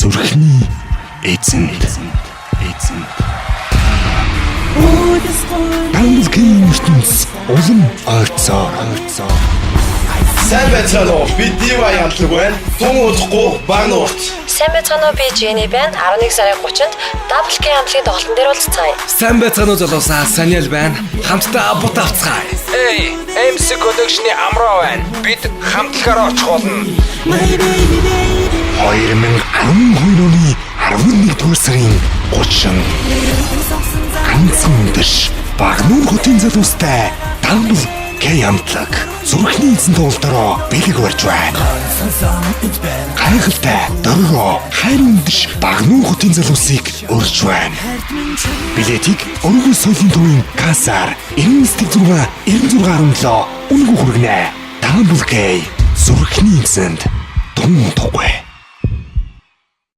Зүрхний эзэнд. Эзэнд. Double K-ийн ертөнц улам ойрцоо. Ойрцоо. Сайн байцгаана уу? Би DY хамтлаг байна. Тун удахгүй Багнуурт. Сайн байцгаана уу, би Jenny байна. 11 сарын 30-нд Double K хамтлагийн тоглолтын дээр уулзцаая. Сайн байцгаана уу, залуусаа, Саниал байна. Хамтдаа бут авцгаая. Эй, MC Collection-ы Амраа байна. Бид хамтлагаараа очих болно. 2012 оны 11-р сарын 30-нд ганцхан үндэш Багнуур хотын залуустай Double K хамтлаг зүрхний эзэн тоглолтороо бэлэг барьж байна. Гайхалтай дөргөө хайр үндэш Багнуур хотын залуусыг урьж байна. Билетийг Өргөн соёлын төвийн кассаар 99 6 96 17 үнэгүй хүргэнэ. Double K зүрхний эзэнд тун тугүй.